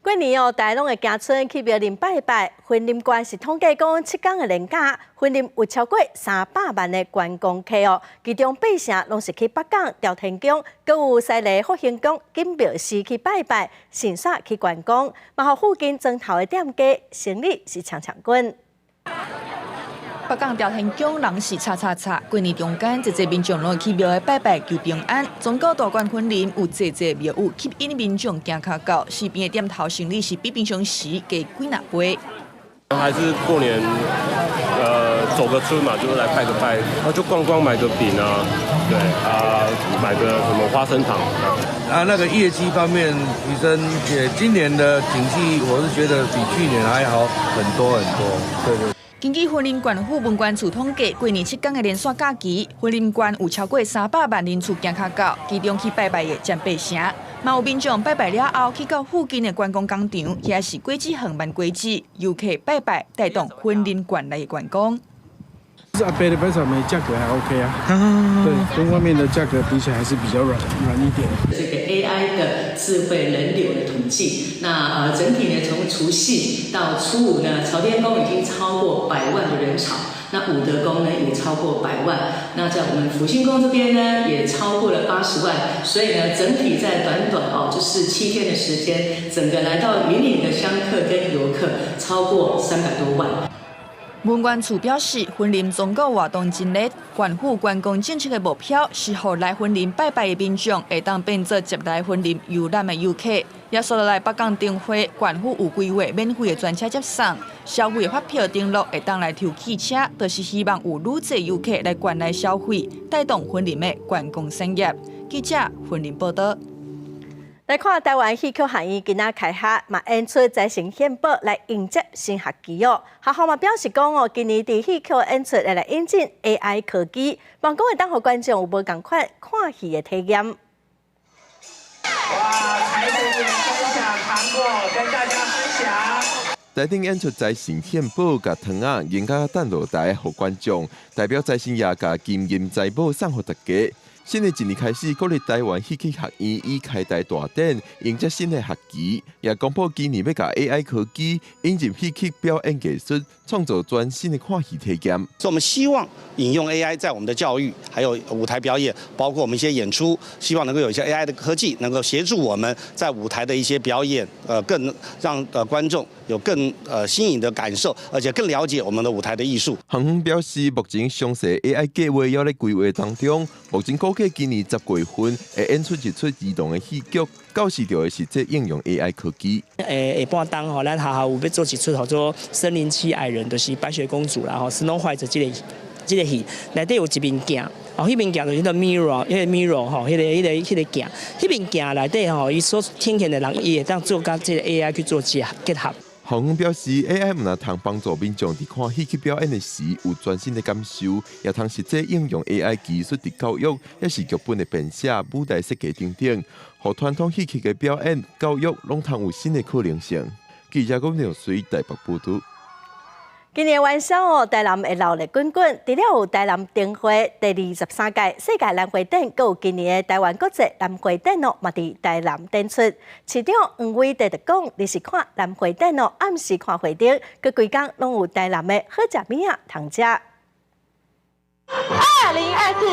過年哦，大家攏會行春去廟裡拜拜。雲林縣是統計講，7天的連假，雲林有超過300萬的觀光客哦。其中八成攏是去北港、朝天宮，閣有西螺福興宮、金廟寺去拜拜，順紲去觀光。嘛，予附近莊頭的店家生意是強強滾。北港朝天宮人是插插插，過年中間，濟濟民眾攏會去廟內拜拜求平安。全國大觀雲林有濟濟廟宇吸引民眾行較到，四邊的店頭生意是比平常時加幾若倍。還是過年，走個村嘛，就是來拜個拜，然後就逛逛買個餅啊，對啊，買個什麼花生糖。啊，那個業績方面提升，也今年的景氣，我是覺得比去年還好很多很多，對對。根據雲林縣府文管處統計，過年7天的連續假期，雲林縣有超過300萬人次行跤到，其中去拜拜的佔八成。嘛有民眾拜拜了後，去到附近的觀光工場，遐是果子園賣果子，遊客拜拜帶動雲林縣內的觀光。阿伯的白草莓價格還 OK 啊，對，跟外面的價格比起來還是比較軟軟一點。這個 AI 的智慧人流的統計，那整體呢，從除夕到初五呢，朝天宮已經超過百萬的人潮，那武德宮呢也超過百萬，那在我們福興宮這邊呢也超過了80萬，所以呢，整體在短短哦，就是7天的時間，整個來到雲林的香客跟遊客超過300多萬。文管處表示，雲林宗教活動真熱，縣府觀光政策的目標是予來雲林拜拜的民眾會當變做接來雲林遊覽的遊客。也說來北港燈會，縣府有規劃免費的專車接送，消費的發票登錄會當來抽汽車，就是希望有愈濟遊客來縣內消費，帶動雲林的觀光產業。記者雲林報道。來看臺灣戲曲學院今仔開學，嘛演出財神獻寶來迎接新學期哦。學校嘛表示講哦，今年佇戲曲演出會來引進 AI 科技，望講會當予觀眾有無仝款看戲的體驗。哇！財神爺分享糖果，跟大家分享。台頂演出財神獻寶，共糖仔迎到等落台，予觀眾代表財神爺共金銀財寶送予大家。新的一年開始，國立臺灣戲曲學院以開台大典迎接新的學期，也公布今年欲共 AI 科技引入戲曲表演藝術，創造全新的看戲體驗。所以，我們希望引用 AI 在我們的教育，還有舞台表演，包括我們一些演出，希望能夠有一些 AI 的科技，能夠協助我們在舞台的一些表演，更讓觀眾有更新穎的感受，而且更了解我們的舞台的藝術。校方表示，目前詳細 AI 計劃猶咧規劃當中，目前估計今年10月份會演出一齣兒童的戲劇，到時就會實際應用 AI 科技。下半冬吼，咱學校有欲做一齣號做《森林七矮人》，就是白雪公主啦吼，Snow White 這個戲內底有一面鏡，哦，彼面鏡就是個 mirror，彼個 mirror 吼，彼個鏡，彼面鏡內底吼，伊所呈現的人，伊會當做佮這個 AI 去做結合。校方表示，AI 毋但通幫助民眾佇看戲曲表演的時有全新的感受，也通實際應用 AI 技術佇教育，抑是劇本的編寫、舞台設計等等，予傳統戲曲的表演、教育攏通有新的可能性。記者郭良水台北報導。今年元宵哦，台南會鬧熱滾滾，除了有台南燈會第23屆世界蘭花展，閣有今年的臺灣國際蘭花展哦，嘛佇台南展出。市長黃偉哲就講，日時看蘭花展哦，暗時看花燈，閣規工攏有台南的好食物仔通食。2024臺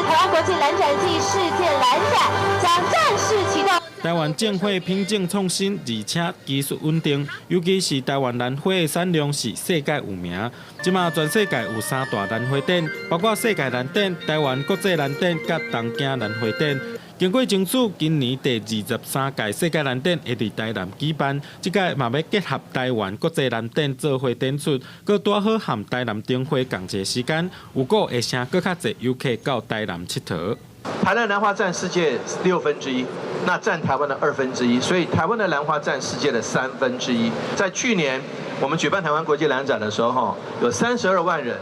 灣國際蘭展暨世界蘭展將正式啟動。臺灣種花品種創新，而且技術穩定，尤其是臺灣蘭花的產量是世界有名。這馬全世界有三大蘭花展，包括世界蘭展、臺灣國際蘭展佮東京蘭花展。經過爭取，今年第二十三屆世界蘭展會佇台南舉辦，這屆嘛欲結合臺灣國際蘭展做伙展出，閣拄好和台南燈會仝一個時間，預估會吸閣較濟遊客到台南𨑨迌。台南蘭花佔世界1/6，那佔台灣的1/2，所以台灣的蘭花佔世界的1/3。在去年我們舉辦台灣國際蘭展的時候，有32萬人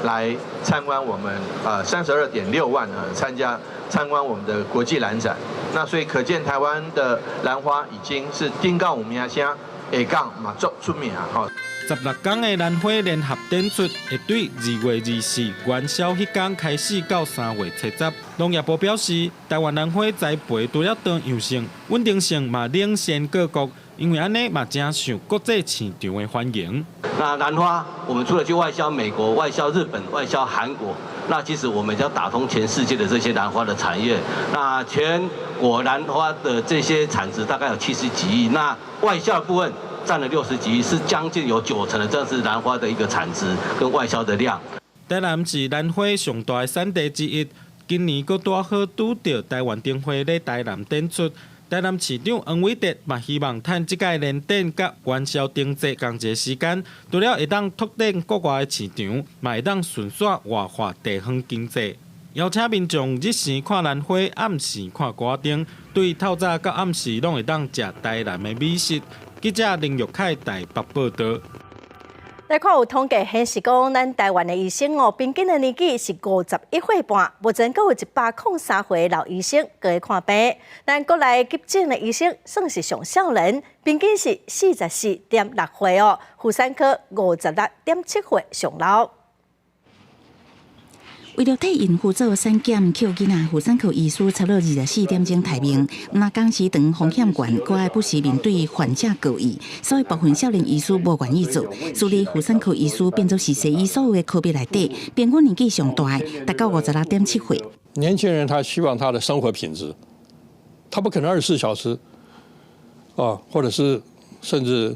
來參觀我們，32.6萬啊參加參觀我們的國際蘭展。那所以可見台灣的蘭花已經是頂港有名聲，下港嘛足出名哈。16天的蘭花聯合展出，會對2月24元宵彼工開始到3月70。農業部表示，台灣蘭花栽培除了多樣性、穩定性嘛領先各國，因為按呢嘛誠受國際市場的歡迎。那蘭花，我們除了去外銷美國、外銷日本、外銷韓國，那其實我們要打通全世界的這些蘭花的產業。那全國蘭花的這些產值大概有70幾億，那外銷的部分佔了60幾億，是將近有9成的，這是蘭花的一個產值跟外銷的量。台南是蘭花上大的產地之一，今年閣拄好拄著台灣燈會咧台南展出。台南市長黃偉哲嘛希望趁這屆蘭展佮元宵燈節仝一个時間，除了會當拓展國外的市場，嘛會當順紲活化地方經濟。邀請民眾日時看蘭花，暗時看歌仔燈，對透早到暗時攏會當食台南的美食。記者林玉凱台北報導。來看有統計顯示講，咱台灣的醫生哦，平均的年紀是51歲半，目前閣有103歲老醫生閣咧看病。咱國內急診的醫生算是上少年，平均是44.6歲哦，婦產科56.7歲上老。為著替孕婦做產檢，抾囡仔，婦產科醫師差不多24點鐘待命。若工時長風險懸，閣愛不時面對患者告議，所以部分少年醫師無願意做。所以婦產科醫師變做是西醫所有的科別內底，平均年紀上大的，達到56.7歲。年輕人他希望他的生活品質，他不可能24小時，啊，或者是甚至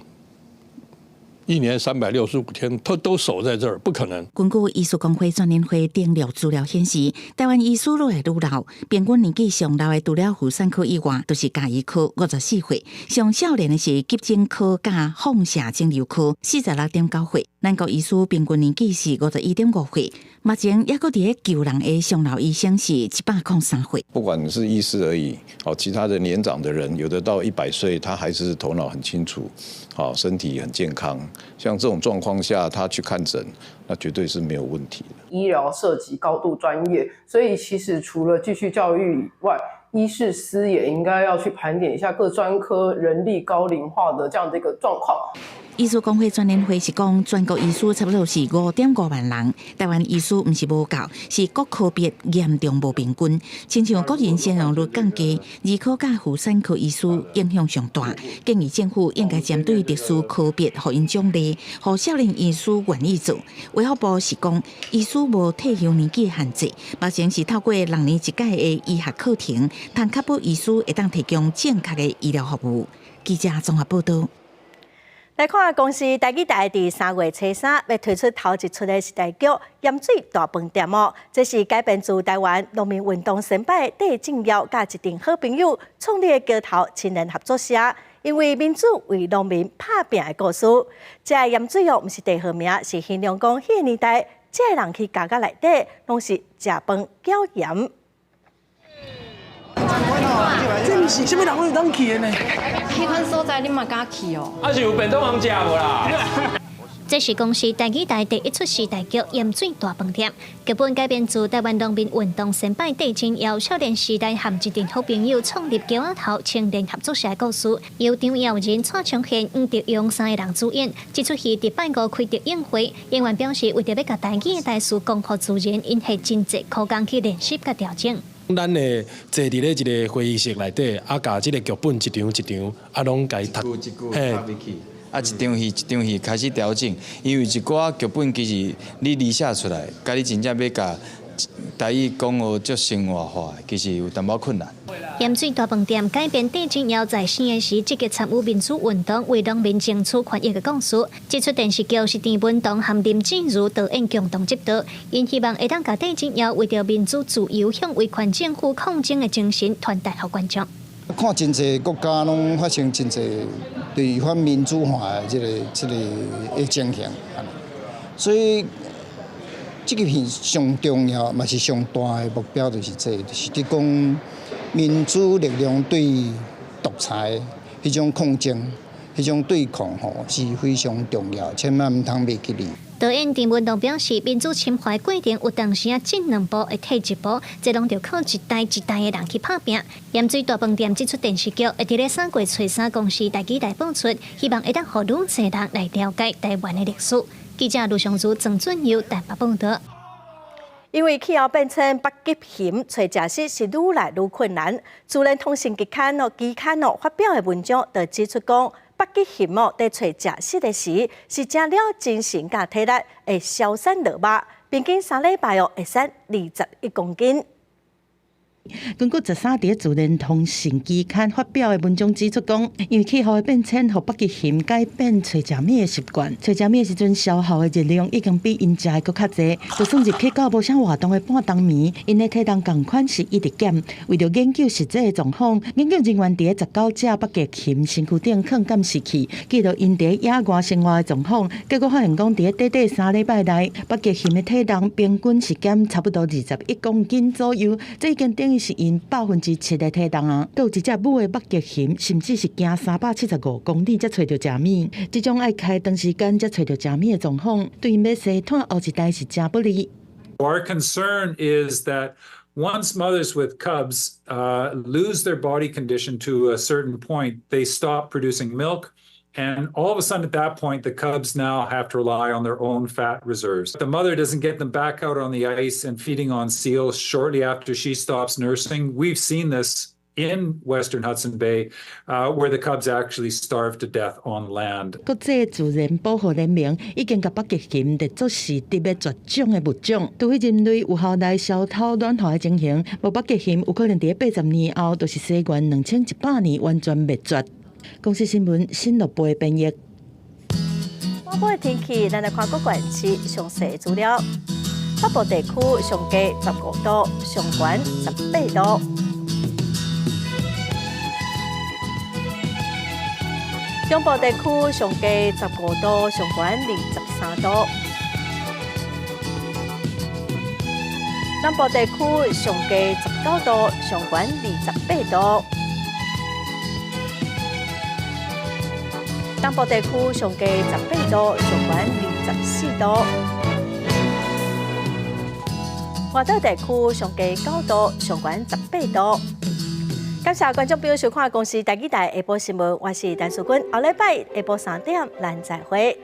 一年365天，他都守在這兒，不可能。根據醫師公會全聯會登錄資料顯示，台灣醫師愈來愈老，平均年紀上老的除了婦產科以外，就是家醫科54歲，上少年的是急診科佮放射腫瘤科46.9歲。咱國醫師平均年紀是51.5歲，目前猶閣佇咧救人的上老醫生是103歲。不管是醫師而已，哦，其他的年長的人，有的到100歲，他還是頭腦很清楚，好，身體很健康。像這種狀況下，他去看診，那絕對是沒有問題的。醫療涉及高度專業，所以其實除了繼續教育以外，醫事司也應該要去盤點一下各專科人力高齡化的這樣的一個狀況。醫師公會全聯會是講，全國醫師差不多是5.5萬人，台灣醫師毋是無夠，是各科別嚴重無平均。親像國人生育率降低，兒科佮婦產科醫師影響上大，建議政府應該針對特殊科別予𪜶獎勵，予少年醫師願意做。衛福部是講，醫師無退休年紀限制，目前是透過6年一屆的醫學課程，通確保醫師會當提供正確的醫療服務。記者綜合報導。來看公視台語台佇3月初三欲推出頭一齣的時代劇《鹽水大飯店》哦，這是改編自台灣農民運動先輩戴進堯佮一陣好朋友創立的橋頭青年合作社，因為民主為農民拍拚的故事。這个鹽水哦，毋是地號名，是形容講彼个年代，這个人去家家內底攏是食飯攪鹽。這毋是啥物人會當去的呢？彼款所在你嘛敢去哦？啊是有便當通食無啦？這是公視台語台第一齣時代劇《鹽水大飯店》，劇本改編自台灣農民運動先輩戴進堯少年時代和一陣好朋友創立橋仔頭青年合作社的故事，由張耀仁、蔡昌憲、黃德榮三个人主演。這齣戲佇拜五開特映會，演員表示為著欲共台語的台詞講予自然，𪜶花真濟苦工去練習佮調整。咱會坐佇咧一个會議室內底，啊，共這个劇本一場一場，啊，攏共伊讀，嘿，啊，一場戲一場戲開始調整，因為一寡劇本其實你擬寫出來，佮你真正欲共台語講予足生活化，其實有淡薄困難。鹽水大飯店改編戴進堯在生的時積極參與民主運動，為農民爭取權益的故事。這齣電視劇是鄭文堂和林靜茹導演共同執導，𪜶希望會當共戴進堯為著民主自由向威權政府抗爭的精神傳達予觀眾。看真濟國家攏發生真濟對反民主化的這个情形，所以這个片上重要嘛是上大的目標就是這，就是佇講民主力量對獨裁彼種抗爭、彼種對抗吼是非常重要，千萬毋通袂記得。導演鄭文堂表示，民主侵華過程有當時仔進兩步會退一步，這攏著靠一代一代的人去拍拚。鹽水大飯店這齣電視劇會佇咧3月初三公視台語台播出，希望會當予愈濟人來了解台灣的歷史。記者盧尚如、曾俊佑台北報導。因為氣候變遷，北極熊揣食食是愈來愈困難。自然通訊期刊哦發表的文章就指出講，北極熊哦佇揣食食的時，是食了精神佮體力會消散落肉，平均3禮拜哦會瘦21公斤。根據13佇自然通訊期刊發表的文章指出，講因為氣候的變遷，予北極熊改變揣食物的習慣，揣食物的時陣消耗的熱量已經比𪜶食的閣較濟。就算入去到無啥活動的半冬眠，𪜶的體重仝款是一直減。為著研究實際的狀況，研究人員佇19隻北極熊身軀頂囥監視器，記錄𪜶佇野外生活的狀況。結果發現講，佇短短3禮拜內，北極熊的體重平均是減差不多21公斤左右，這已經等於是𪜶7%的體重啊！閣有一隻母的北極熊，甚至是行375公里才揣著食物。這種愛開長時間才揣著食物的狀況，對𪜶欲生湠後一代是誠不利。 Our concern is that once mothers with cubs lose their body condition to a certain point, they stop producing milk. And all of a sudden, at that point, the cubs now have to rely on their own fat reserves. The mother doesn't get them back out on the ice and feeding on seals shortly after she stops nursing. We've seen this in Western Hudson Bay, where the cubs actually starve to death on land. 國際自然保護聯盟已經共北極熊列作是佇欲絕種的物種，除非人類有效來消除暖化的情形，無北極熊有可能佇80年後，就是西元2100年完全滅絕。公視新聞新樂貝編譯。外部的天氣，咱來看各縣市詳細資料。北部地區上低15度，上懸18度。中部地區上低15度，上懸23度。南部地區上低19度，上懸28度。東部地區上低18度，上懸24度。外島地區上低9度，上懸18度。感謝觀眾朋友收看公視台語台下晡新聞，我是陳淑君，後禮拜下晡3點，咱再會。